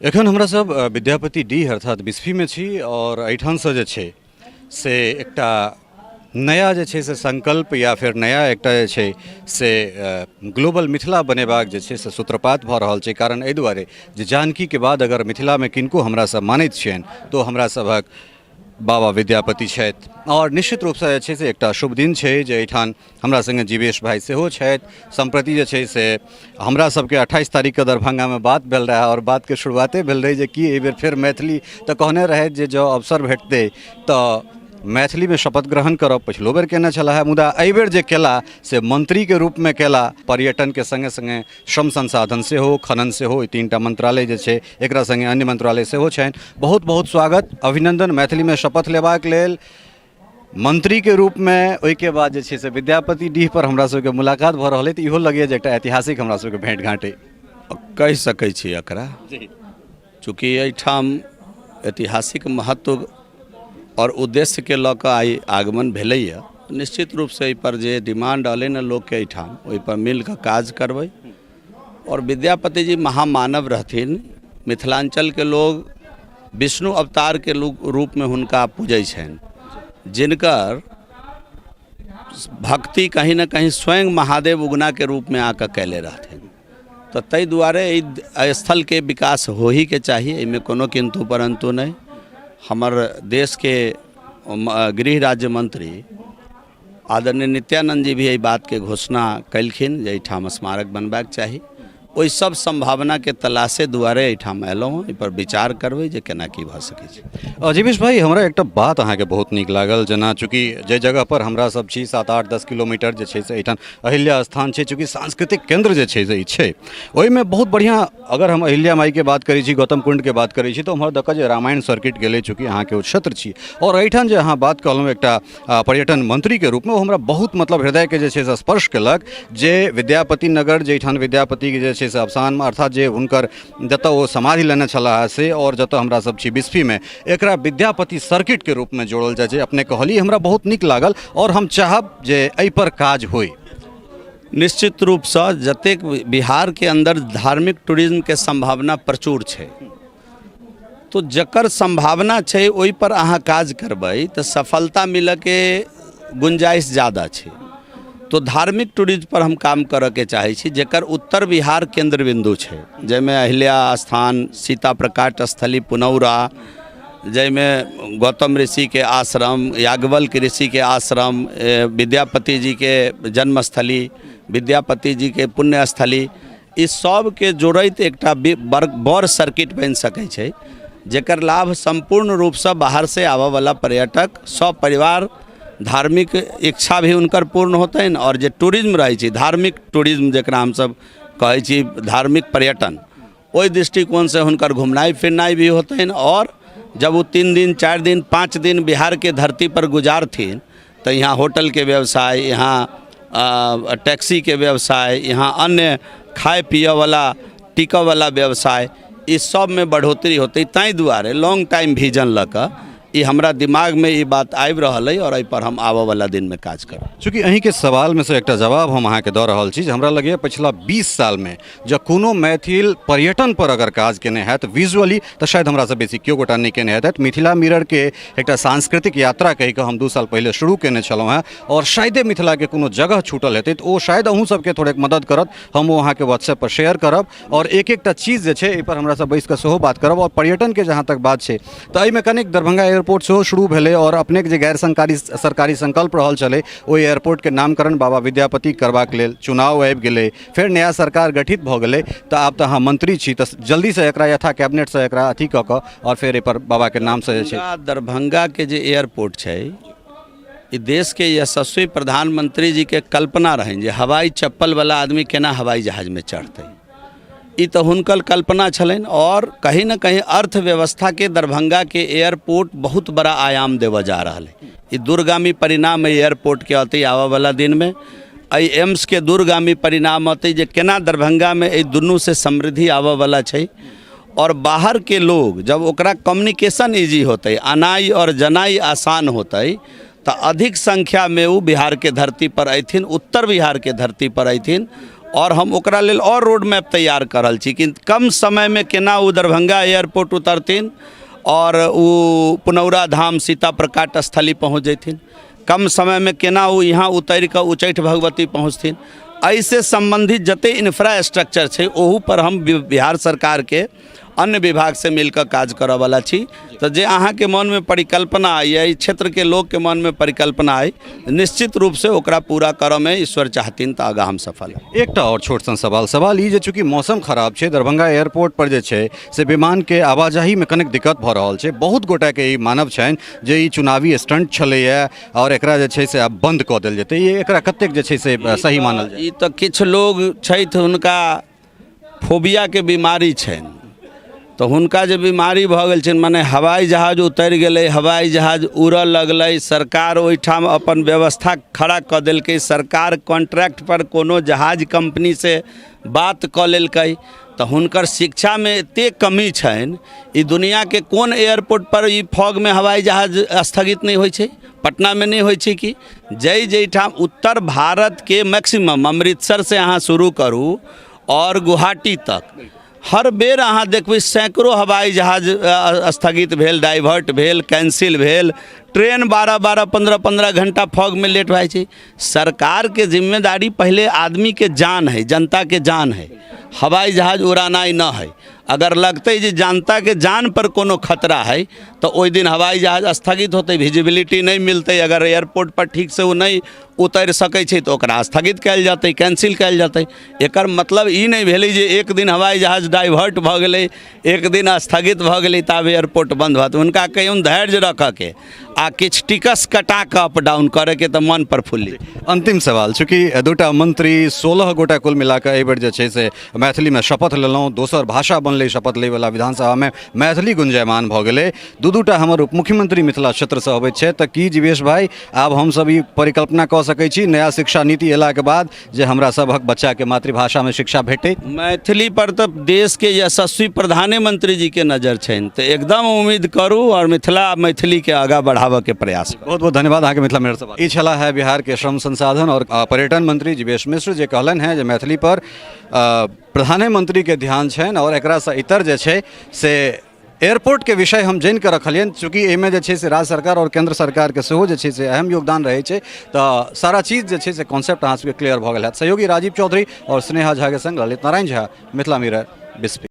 एखन हमरा सब विद्यापति डीह अर्थात बिस्फीमे छी आओर एहिठामसँ जे छै से एकटा नया जे छै से संकल्प या फेर नया एकटा जे छै से ग्लोबल मिथिला बनेबाक जे छै से सूत्रपात भऽ रहल छै। कारण एहि दुआरे जे जानकीके बाद अगर मिथिलामे किनको हमरा सब मानैत छियनि तऽ ओ हमरा सभक बाबा विद्यापति छथि। आओर निश्चित रूपसँ जे छै से एकटा शुभ दिन छै जे एहिठाम हमरा सङ्गे जीवेश भाइ सेहो छथि। सम्प्रति जे छै से हमरा सबके 28 तारीखके दरभंगामे बात भेल रहए आओर बातके शुरुआते भेल रहै जे कि एहिबेर फेर मैथिली, तऽ कहने रहथि जे जँ अवसर भेटतै तऽ मैथिलीमे शपथ ग्रहण करब। पछिलो बेर केने छलाह, मुदा एहिबेर जे केला से मन्त्रीके रूपमे केला। पर्यटनके सङ्गे सङ्गे श्रम संसाधन सेहो, खनन सेहो, ई 3टा मंत्रालय जे छै एकरा सङ्गे अन्य मंत्रालय सेहो छनि। बहुत बहुत स्वागत, अभिनन्दन मैथिलीमे शपथ लेबाक लेल मन्त्रीके रूपमे। ओहिके बाद जे छै से विद्यापति डीह पर हमरा सबके मुलाकात भऽ रहल अइ, तऽ इहो लगैए जे एकटा ऐतिहासिक हमरा सबके भेँट घाँट अइ कहि सकै छी एकरा। चूँकि एहिठाम ऐतिहासिक महत्व आओर उद्देश्यके लऽ कऽ आइ आगमन भेलैए, निश्चित रूपसँ एहिपर जे डिमांड रहलै ने लोकके एहिठाम, ओहिपर मिल कऽ काज करबै। आओर विद्यापति जी महामानव रहथिन। मिथिलाञ्चलके लोग विष्णु अवतारके रूपमे हुनका पूजै छनि, जिनकर भक्ति कहीं ने कहीं स्वयं महादेव उगनाके रूपमे आकऽ कयले रहथिन। तऽ ताहि दुआरे एहि स्थलके विकास होहीके चाही, एहिमे कोनो किन्तु परन्तु नहि। हमर देशके गृह राज्य मंत्री आदरणीय नित्यानंद जी भी एहि बातके घोषणा केलखिन जे एहिठाम स्मारक बनबाक चाही। ओहि सब सम्भावनाके तलाशे दुआरे एहिठाम अयलहुँ हँ। एहिपर विचार करबै जे केना की भऽ सकै छै। अजीवेश भाई, हमरा एकटा बात अहाँके बहुत नीक लागल। जेना चूँकि जाहि जगह पर हमरा सब छी 7 8 10 किलोमीटर जे छै से एहिठाम अहिल्या स्थान छै, चूँकि सांस्कृतिक केंद्र जे छै से ई छै, ओहिमे बहुत बढ़िआँ अगर हम अहिल्या माइके बात करै छी, गौतम कुंडके बात करै छी, तऽ ओम्हर दऽ कऽ जे रामायण सर्किट गेलै, चूँकि अहाँके ओ क्षेत्र छी। आओर एहिठाम जे अहाँ बात कहलहुँ एकटा पर्यटन मन्त्रीके रूपमे, ओ हमरा बहुत मतलब हृदयके जे छै से स्पर्श केलक जे विद्यापति नगर जाहिठाम विद्यापतिके जे छै से अवसान, अर्थात जे हुनकर जतऽ ओ समाधि लेने छलाह से, आओर जतऽ हमरा सब छी बिस्फीमे, एकरा विद्यापति सर्किटके रूपमे जोड़ल जाइ छै। अपने कहलियै, हमरा बहुत नीक लागल आओर हम चाहब जे एहिपर काज होइ। निश्चित रूपसँ जतेक बिहारके अन्दर धार्मिक टूरिज्मके सम्भावना प्रचुर छै, तो जकर सम्भावना छै ओहिपर अहाँ काज करबै तऽ सफलता मिलऽके गुंजाइश ज्यादा छै। तो धार्मिक टूरिज्म पर हम काम करऽके चाहै छी, जकर उत्तर बिहार केन्द्र बिन्दु छै, जाहिमे अहिल्या स्थान, सीता प्रकाट स्थली पुनौरा, जाहिमे गौतम ऋषिके आश्रम, याज्ञवल्क्य ऋषिके आश्रम, विद्यापति जीके जन्मस्थली, विद्यापति जीके पुण्यस्थली, ई सबके जोड़ैत एकटा बड़ सर्किट बनि सकै छै, जकर लाभ सम्पूर्ण रूपसँ बाहरसँ आबऽवला पर्यटक सब परिवार धार्मिक इच्छा भी हुनकर पूर्ण होतनि। आओर जे टूरिज्म रहै छै, धार्मिक टूरिज्म जकरा हमसब कहै छी धार्मिक पर्यटन, ओहि दृष्टिकोणसँ हुनकर घुमनाइ फिरनाइ भी होतनि। आओर जब ओ 3 दिन 4 दिन 5 दिन बिहारके धरतीपर गुजारथिन तऽ यहाँ होटलके व्यवसाय, यहाँ टैक्सीके व्यवसाय, यहाँ अन्य खाय पियऽवला टिकऽवला व्यवसाय, ई सबमे बढ़ोतरी होतै। ताहि दुआरे लॉन्ग टाइम विजन लऽ कऽ ई हमरा दिमागमे ई बात आबि रहल अइ आओर एहिपर हम आबऽवला दिनमे काज करब। चूँकि अहीँके सवालमे सँ एकटा जवाब हम अहाँके दऽ रहल छी जे हमरा लगैए पछिला 20 सालमे जँ कोनो मैथिल पर्यटनपर अगर काज केने हैत विजुअली तऽ शायद हमरासँ बेसी केओ गोटा नहि केने हेतथि। मिथिला मिररके एकटा सांस्कृतिक यात्रा कहि कऽ हम 2 साल पहिले शुरू केने छलहुँ हेँ आओर शायदे मिथिलाके कोनो जगह छूटल हेतै तऽ ओ शायद अहूँ सबके थोड़ेक मदद करत। हम ओ अहाँके व्हाट्सएपपर शेयर करब आओर एक एकटा चीज जे छै एहिपर हमरा सब बैस कऽ सेहो बात करब। आओर पर्यटनके जहाँ तक बात छै तऽ एहिमे कनिक दरभंगा एयरपोर्ट सेहो शुरू भेलै आओर अपनेके जे गैर सरकारी संकल्प रहल छलै ओहि एयरपोर्टके नामकरण बाबा विद्यापति करबाक लेल चुनाव आबि गेलै, फेर नया सरकार गठित भऽ गेलै, तऽ आब तऽ अहाँ मंत्री छी तऽ जल्दीसँ एकरा यथा कैबिनेटसँ एकरा अथी कऽ कऽ आओर फेर एहिपर बाबाके नामसँ जे छै। दरभंगाके जे एयरपोर्ट छै ई देशके यशस्वी प्रधानमंत्री जीके कल्पना रहनि जे हवाई चप्पलवला आदमी केना हवाई जहाजमे चढ़तै, ई तऽ हुनकर कल्पना छलनि। आओर कहीं ने कहीं अर्थव्यवस्थाके दरभंगाके एयरपोर्ट बहुत बड़ा आयाम देबऽ जा रहल है। ई दूरगामी परिणाम एहि एयरपोर्टके अतै आबऽवला दिनमे, एहि एम्सके दूरगामी परिणाम अतै जे केना दरभंगामे एहि दुनूसँ समृद्धि आबऽवला छै। आओर बाहरके लोग जब ओकरा कम्युनिकेशन इजी होतै, आनाइ आओर जनाइ आसान होतै, तऽ अधिक संख्यामे ओ बिहारके धरतीपर अयथिन, उत्तर बिहारके धरतीपर अयथिन। आओर हम ओकरा लेल आओर रोड मैप तैयार कऽ रहल छी कि कम समयमे केना ओ दरभंगा एयरपोर्ट उतरथिन आओर ओ पुनौरा धाम सीता प्रकाट स्थली पहुँच जयथिन, कम समयमे केना ओ यहाँ उतरि कऽ उच्चैठ भगवती पहुँचथिन। एहिसँ सम्बन्धित जतेक इन्फ्रास्ट्रक्चर छै ओहूपर हम बिहार सरकारके अन्य विभागसँ मिलकऽ काज करऽवला छी। तऽ जे अहाँके मनमे परिकल्पना अइ या एहि क्षेत्रके लोकके मनमे परिकल्पना अइ, निश्चित रूपसँ ओकरा पूरा करऽमे ईश्वर चाहथिन तऽ आगाँ हम सफल हेब। एकटा आओर छोट सन सवाल, सवाल ई जे चूँकि मौसम खराब छै, दरभंगा एयरपोर्ट पर जे छै से विमानके आवाजाहीमे कनेक दिक्कत भऽ रहल छै, बहुत गोटाके ई मानब छनि जे ई चुनावी स्टंट छलैए आओर एकरा जे छै से आब बन्द कऽ देल जेतै, ई एकरा कतेक जे छै से सही मानल जाय? ई तऽ किछु लोग छथि हुनका फोबियाके बीमारी छनि, तऽ हुनका जे बीमारी भऽ गेल छनि, मने हवाई जहाज उतरि गेलै, हवाई जहाज उड़ऽ लगलै, सरकार ओहिठाम अपन व्यवस्था खड़ा कऽ देलकै, सरकार कॉन्ट्रैक्टपर कोनो जहाज कम्पनीसँ बात कऽ लेलकै, तऽ हुनकर शिक्षामे एतेक कमी छनि। ई दुनिआँके कोन एयरपोर्टपर ई फॉगमे हवाई जहाज स्थगित नहि होइ छै? पटनामे नहि होइ छै कि? जाहि जाहिठाम उत्तर भारतके मैक्सिमम अमृतसरसँ अहाँ शुरू करू आओर गुवाहाटी तक, हर बेर अहाँ देखबै सैकड़ो हवाई जहाज स्थगित भेल, डाइवर्ट भेल, कैंसिल भेल, ट्रेन 12-12 15-15 घंटा फॉगमे लेट भए जाइ छै। सरकारके जिम्मेदारी पहिले आदमीके जान है, जनताके जान है, हवाई जहाज उड़ानाइ न है। अगर लगतै जे जनताके जान पर कोनो खतरा है तऽ ओहि दिन हवाई जहाज स्थगित होतै, विजिबिलिटी नहि मिलतै, अगर एयरपोर्ट पर ठीकसँ ओ नहि उतरि सकै छै तऽ ओकरा स्थगित कयल जेतै, कैंसिल कयल जेतै। एकर मतलब ई नहि भेलै जे एक दिन हवाई जहाज डाइवर्ट भऽ गेलै, एक दिन स्थगित भऽ गेलै तऽ आब एयरपोर्ट बन्द भऽ। हुनका कहियौन धैर्य रखऽके आ किछु टिकस कटा कऽ अप डाउन करैके तऽ मन प्रफुल्लित। अंतिम सवाल, चूँकि दूटा मंत्री 16 गोटा कुल मिलाकऽ एहिबेर जे छै से मैथिलीमे शपथ लेलहुँ, दोसर भाषा बनलै शपथ लैवला, विधानसभामे मैथिली गुंजायमान भऽ गेलै, दू दूटा हमर उपमुख्यमंत्री मिथिला क्षेत्रसँ अबैत छथि, तऽ की जीवेश भाई आब हमसब ई परिकल्पना कऽ सकै छी नया शिक्षा नीति अयलाके बाद जे हमरा सभक बच्चाके मातृभाषामे शिक्षा भेटै? मैथिली पर तऽ देशके यशस्वी प्रधानमंत्री जीके नजर छनि, तऽ एकदम उम्मीद करू आओर मिथिला मैथिलीके आगाँ बढ़ाबऽके प्रयास करू। बहुत बहुत धन्यवाद अहाँके मिथिला मिरर से। ई छला है बिहारके श्रम संसाधन और पर्यटन मंत्री जीवेश मिश्र, जे कहलनि हैं जे मैथिली पर प्रधानमंत्रीके ध्यान छनि और एकरासँ इतर जे छै से एयरपोर्टके विषय हम जानि कऽ रखलियनि, चूँकि एहिमे जे छै से राज्य सरकार आओर केन्द्र सरकारके सेहो जे छै से अहम योगदान रहै छै, तऽ सारा चीज जे छै से कॉन्सेप्ट अहाँ सबके क्लियर भऽ गेल हैत। सहयोगी राजीव चौधरी आओर स्नेहा झाके संग ललित नारायण झा, मिथिला मिरर, बिस्फी।